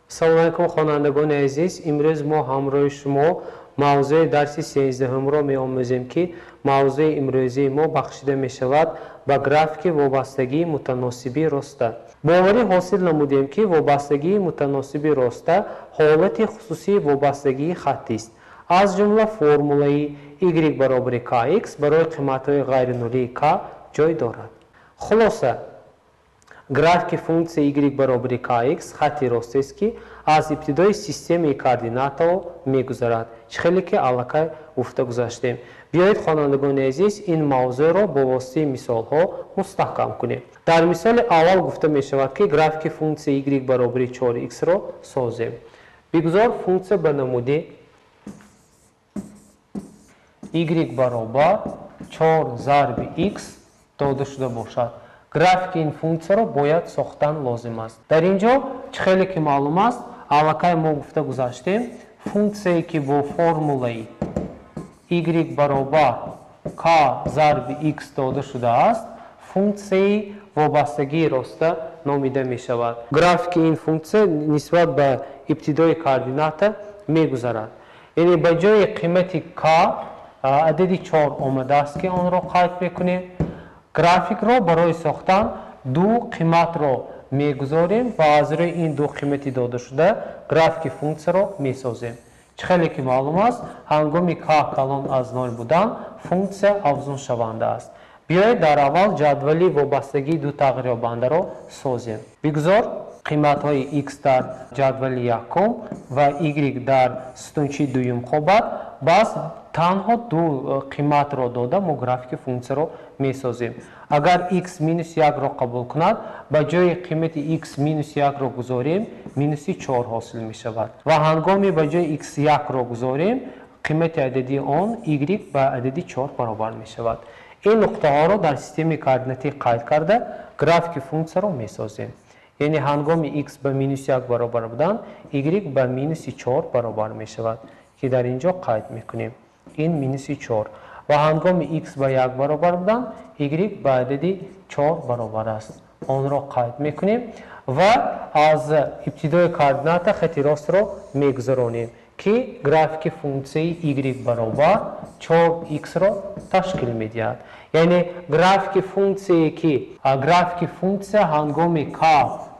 Салом алайкум, хонандагони азиз. Имрӯз мо ҳамроҳи шумо мавзӯи дарси 13-ро меомӯзем, ки мавзӯи имрӯзии мо бахшида мешавад ба графики вобастагии мутаносиби роста. Боварӣ ҳосил намудем, ки вобастагии мутаносиби роста ҳолати хусусии вобастагии хаттист. Аз ҷумла формулаи y баробари kx барои қиматҳои ғайринулии k ҷой дорад. Хулоса, графики функсияи y баробари kx хатти ростест, ки аз ибтидои системаи координатаҳо мегузарад. Чӣ хеле ки аллакай гуфта гузаштем. Биёед, хонандагони азиз, ин мавзӯъро бо воситаи мисолҳо мустаҳкам кунем. Дар мисоли аввал гуфта мешавад, ки графики функсияи y баробари 4x-ро созем. Бигузор функсия ба намуди y баробар 4 зарби x дода шуда бошад. Графики ин функсияро бояд сохтан лозим аст. Дар ин ҷо, чӣ хеле ки маълум аст, аллакай мо гуфта гузаштем, функсияе ки бо формулаи y баробар k зарби x дода шудааст, функсияи вобастагии роста номида мешавад. Графики ин функсия нисбат ба ибтидои координата мегузарад. Яъне ба ҷои қимати k адади 4 омадааст, ки онро қайд мекунем. Графикро барои сохтан ду қиматро мегузорем ва аз рӯи ин ду қимати додашуда графики функсияро месозем. Чӣ хеле ки маълум аст, ҳангоми k калон аз 0 будан функсия афзуншаванда аст. Биёед, дар аввал ҷадвали вобастагии ду тағйирёбандаро созем. Бигузор қиматҳои x дар ҷадвали якум ва y дар сутунчаи дуюм хобад. Бас танҳо ду қиматро дода мо графики функсияро месозем. Агар x минус 1-ро қабул кунад, ба ҷои қимати x минус 1-ро гузорем, минуси 4 ҳосил мешавад. Ва ҳангоми ба ҷои x 1-ро гузорем, қимати ададии он y ба адади 4 баробар мешавад. Ин нуқтаҳоро дар системаи координатӣ қайд карда графики функсияро месозем. Яъне ҳангоми x ба минус 1 баробар будан, y ба минуси 4 баробар мешавад, ки дар ин ҷо қайд мекунем. Ин минуси 4. Ва ҳангоми x ба 1 баробар будан, y ба адади 4 баробар аст. Онро қайд мекунем ва аз ибтидои координата хати ростро мегузаронем, ки графики функсияи y баробар 4x-ро ташкил медиҳад. Яъне графики функсияе ки графики функсия ҳангоми k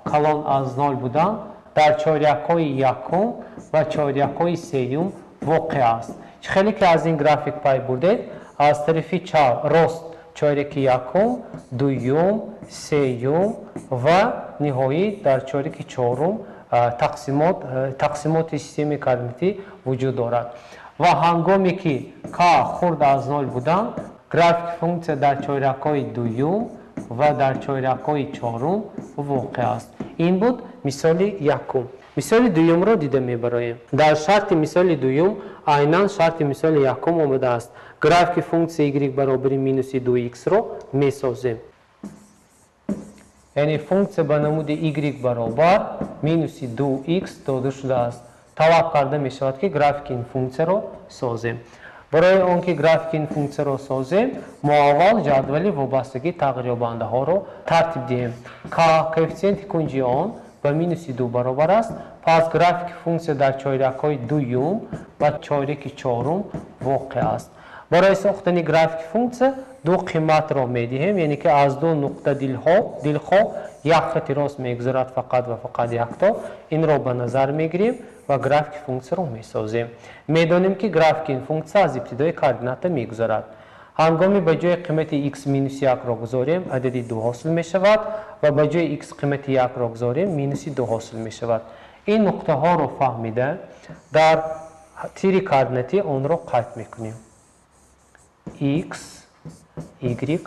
калон аз 0 будан дар чорякҳои якум ва чорякҳои сеюм воқеъ аст. Чӣ хеле ки аз ин график пай бурдед, аз тарафи чап рост чоряки якум, дуюм, сеюм ва ниҳоӣ дар чоряки чорум тақсимоти системаи координатӣ вуҷуд дорад. Ва ҳангоме ки k хурд аз 0 будан, графики функсия дар чорякҳои дуюм ва дар чорякҳои чорум воқеъ аст. Ин буд мисоли якум. Мисоли дуюмро дида мебароем. Дар шарти мисоли дуюм айнан шарти мисоли якум омадааст. Графики функсияи y баробари минуси 2x-ро месозем. Яъне функсия ба намуди y баробар минуси 2x дода шудааст. Талаб карда мешавад, ки графики ин функсияро созем. Барои он ки графики ин функсияро созем, мо аввал ҷадвали вобастагии тағйирёбандаҳоро тартиб диҳем. К коэффисиенти кунҷи он ба минуси 2 баробар аст. Пас графики функсия дар чорякҳои дуюм ва чоряки чорум воқеъ аст. Барои сохтани графики функсия ду қиматро медиҳем, яъне ки аз ду нуқта дилхоҳ як хати рост мегузарад, фақат ва фақат якто. Инро ба назар мегирем ва графики функсияро месозем. Медонем, ки графики ин функсия аз ибтидои координата мегузарад. Ҳангоми ба ҷои қимати x минус 1-ро гузорем, адади 2 ҳосил мешавад ва ба ҷои x қимати 1-ро гузорем, минуси 2 ҳосил мешавад. Ин нуқтаҳоро фаҳмида дар тири координатӣ онро қайд мекунем. X, y.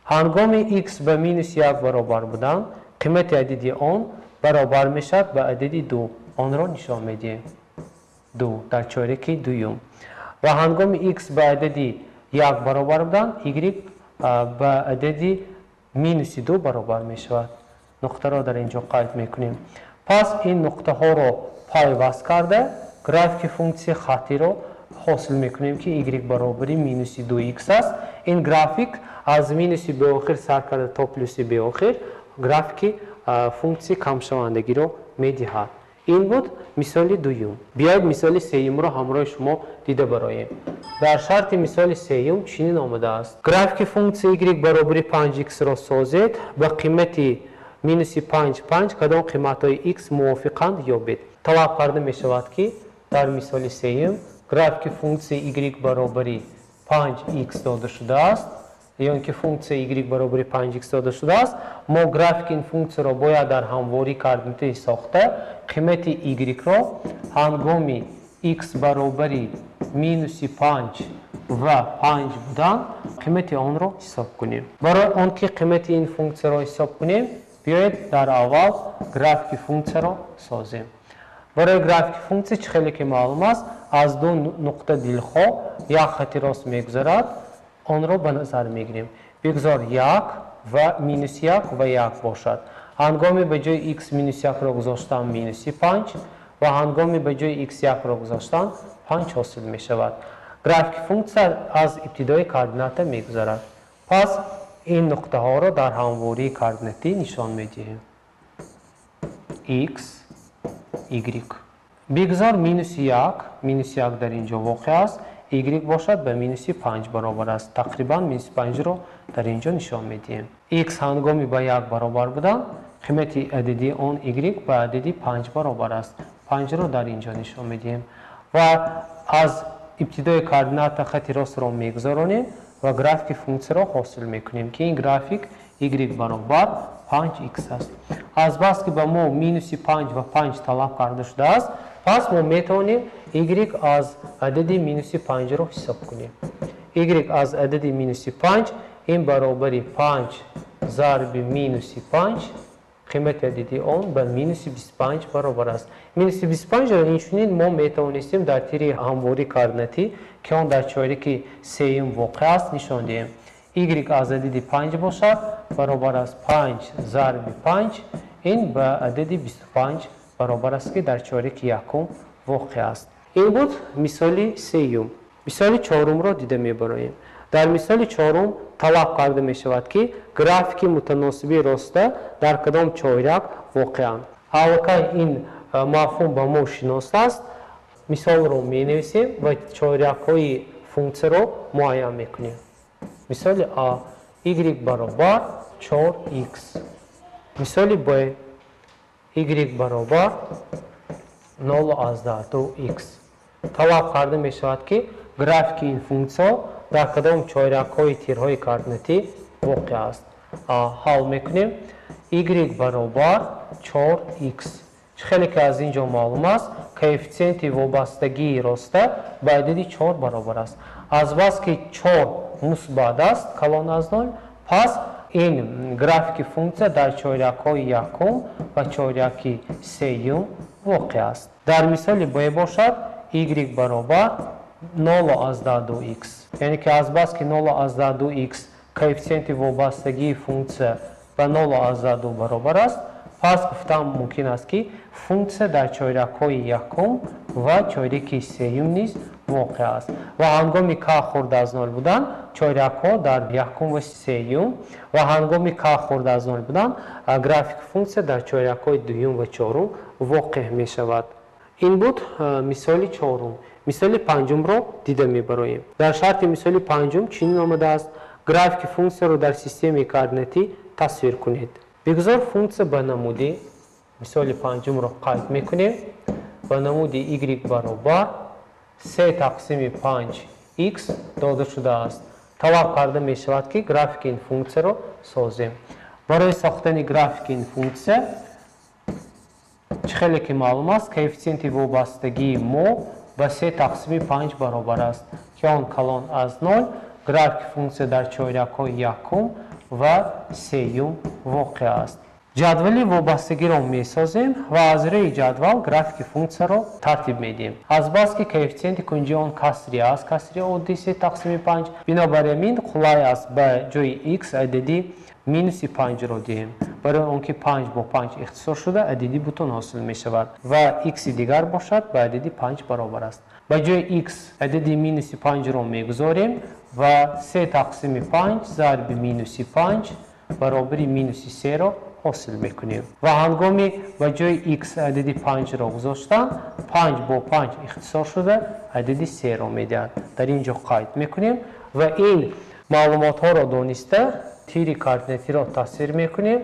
Ҳангоми x ба минус 1 баробар будан, қимати адади он баробар мешавад ба адади 2. Онро нишон медиҳем. 2 дар чоряки дуюм. Ва ҳангоми x ба адади 1 баробар будан, y ба адади минуси 2 баробар мешавад. Нуқтаро дар ин ҷо қайд мекунем. Пас ин нуқтаҳоро пайваст карда графики функсияи хаттиро ҳосил мекунем, ки y баробари минуси 2x аст. Ин график аз минуси беохир сар карда то плюси беохир графики функсияи камшавандагиро медиҳад. Ин буд мисоли дуюм. Биёед мисоли сеюмро ҳамроҳи шумо дида бароем. Дар шарти мисоли сеюм чунин омадааст: графики функсияи y баробари 5x-ро созед, ба қимати минуси 5 5 кадом қиматҳои x мувофиқанд ёбед. Талаб карда мешавад, ки дар мисоли сеюм графики функсияи y баробари 5x дода шудааст, ё ин ки функсияи y баробари 5x дода шудааст. Мо графики ин функсияро бояд дар ҳамвории координатӣ сохта, қимати y-ро ҳангоми x баробари минуси 5 ва 5 будан қимати онро ҳисоб кунем. Барои он ки қимати ин функсияро ҳисоб кунем, биёед дар аввал графики функсияро созем. Барои графики функсия, чӣ хеле ки маълум аст, аз ду нуқта дилхоҳ як хати рост мегузарад, онро ба назар мегирем. Бигзор 1 ва минус 1 ва 1 бошад. Ҳангоми ба ҷои x минус 1-ро гузоштан минуси 5 ва ҳангоми ба ҷои x 1-ро гузоштан 5 ҳосил мешавад. Графики функсия аз ибтидои координата мегузарад. Пас ин нуқтаҳоро дар ҳамвории координатӣ нишон медиҳем. X, y. Бигзор минуси 1, минуси 1 дар ин ҷо воқеъ аст, y бошад ба минуси 5 баробар аст. Тақрибан минуси 5-ро дар ин ҷо нишон медиҳем. X ҳангоми ба 1 баробар будан, қимати ададии он y ба адади 5 баробар аст. 5-ро дар ин ҷо нишон медиҳем. Ва аз ибтидои координата хати ростро мегузаронем ва графики функсияро ҳосил мекунем, ки ин график y баробар 5x аст. Азбаски ба мо минуси 5 ва 5 талаб карда шудааст, пас мо метавонем y аз адади минуси 5-ро ҳисоб кунем. Y аз адади минуси 5 ин баробари 5 зарби минуси 5, қимати адади он ба минуси 25 баробар аст. Минуси 25-ро инчунин мо метавонистем дар тири ҳамвории координатӣ, ки он дар чоряки сеюм воқеъ аст, нишон диҳем. Y аз адади 5 бошад, баробар аст 5 зарби 5, ин ба адади 25 баробар аст, ки дар чоряки якум воқеъ аст. Ин буд мисоли сеюм. Мисоли чорумро дида мебароем. Дар мисоли чорум талаб карда мешавад, ки графики мутаносибии роста дар кадом чоряк воқеанд. Аллакай ин мафҳум ба мо шинос аст. Мисолро менависем ва чорякҳои функсияро муайян мекунем. Мисоли А, y баробар 4x. Мисоли Б, y баробар 0,2x. Талаб карда мешавад, ки графики ин функсия дар кадом чорякҳои тирҳои координатӣ воқеъ аст. Ҳал мекунем. Y баробар 4x. Чӣ хеле ки аз ин ҷо маълум аст, коэффитсиенти вобастагии роста ба адади 4 баробар аст. Азбаски 4 мусбат аст, калон аз 0, пас ин графики функсия дар чорякҳои якум ва чоряки сеюм воқеъ аст. Дар мисоли Б бошад, y баробар 0,2x. Яъне ки азбаски 0,2x коэффитсиенти вобастагии функсия ба 0,2 баробар аст, пас гуфтан мумкин аст, ки функсия дар чорякҳои якум ва чоряки сеюм низ воқеъ аст. Ва ҳангоми к хурд аз 0 будан, чорякҳо дар якум ва сеюм, ва ҳангоми к хурд аз 0 будан, графики функсия дар чорякҳои дуюм ва чорум воқеъ мешавад. Ин буд мисоли чорум. Мисоли панҷумро дида мебароем. Дар шарти мисоли панҷум чунин омадааст: графики функсияро дар системаи координатӣ тасвир кунед. Бигзор функсия ба намуди, мисоли панҷумро қайд мекунем, ба намуди y баробар 3 тақсими 5x дода шудааст. Талаб карда мешавад, ки графики ин функсияро созем. Барои сохтани графики ин функсия, чӣ хеле ки маълум аст, коэффитсиенти вобастагии мо ба 3 тақсими 5 баробар аст, ки он калон аз 0, графики функсия дар чорякҳои якум ва сеюм воқеъ аст. Ҷадвали вобастагиро месозем ва аз рӯи ҷадвал графики функсияро тартиб медиҳем. Азбаски коэффитсиенти кунҷи он касри аст, касри оддии 3 тақсими 5, бинобар ин қулай аст ба ҷои x адади минуси 5-ро диҳем. Барои он ки 5 бо 5 ихтисор шуда, адади бутун ҳосил мешавад ва x дигар бошад ба адади 5 баробар аст. Ба ҷои x адади минуси 5-ро мегузорем ва 3 тақсими 5 зарби минуси 5 баробари минуси 3-ро ҳосил мекунем. Ва ҳангоми ба ҷои x адади 5-ро гузоштан, 5 бо 5 ихтисор шуда адади 3-ро медиҳад. Дар ин ҷо қайд мекунем ва ин маълумотҳоро дониста тири координатиро тасвир мекунем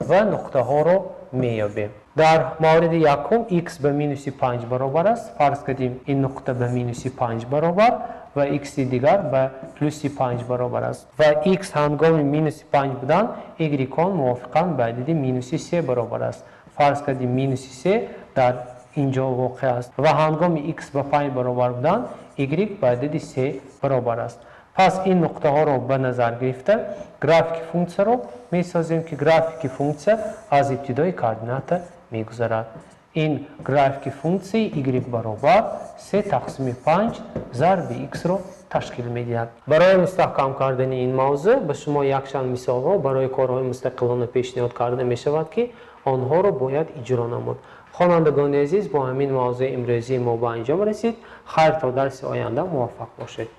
ва нуқтаҳоро меёбем. Дар мавриди якум x ба минуси 5 баробар аст. Фарз кардем, ин нуқта ба минуси 5 баробар ва x дигар ба плюси 5 баробар аст. Ва x ҳангоми минуси 5 будан, y он мувофиқан ба адади минуси 3 баробар аст. Фарз кардем, минуси 3 дар ин ҷо воқеъ аст ва ҳангоми x ба 5 баробар будан, y ба адади 3 баробар аст. Пас ин нуқтаҳоро ба назар гирифта графики функсияро месозем, ки графики функсия аз ибтидои координата мегузарад. Ин графики функсияи y баробар 3 тақсими 5 зарби x-ро ташкил медиҳад. Барои мустаҳкам кардани ин мавзӯъ ба шумо якчанд мисолҳо барои корҳои мустақилона пешниҳод карда мешавад, ки онҳоро бояд иҷро намуд. Хонандагони азиз, бо ҳамин мавзӯи имрӯзии мо ба анҷом расид. Хайр, то дарси оянда муваффақ бошед.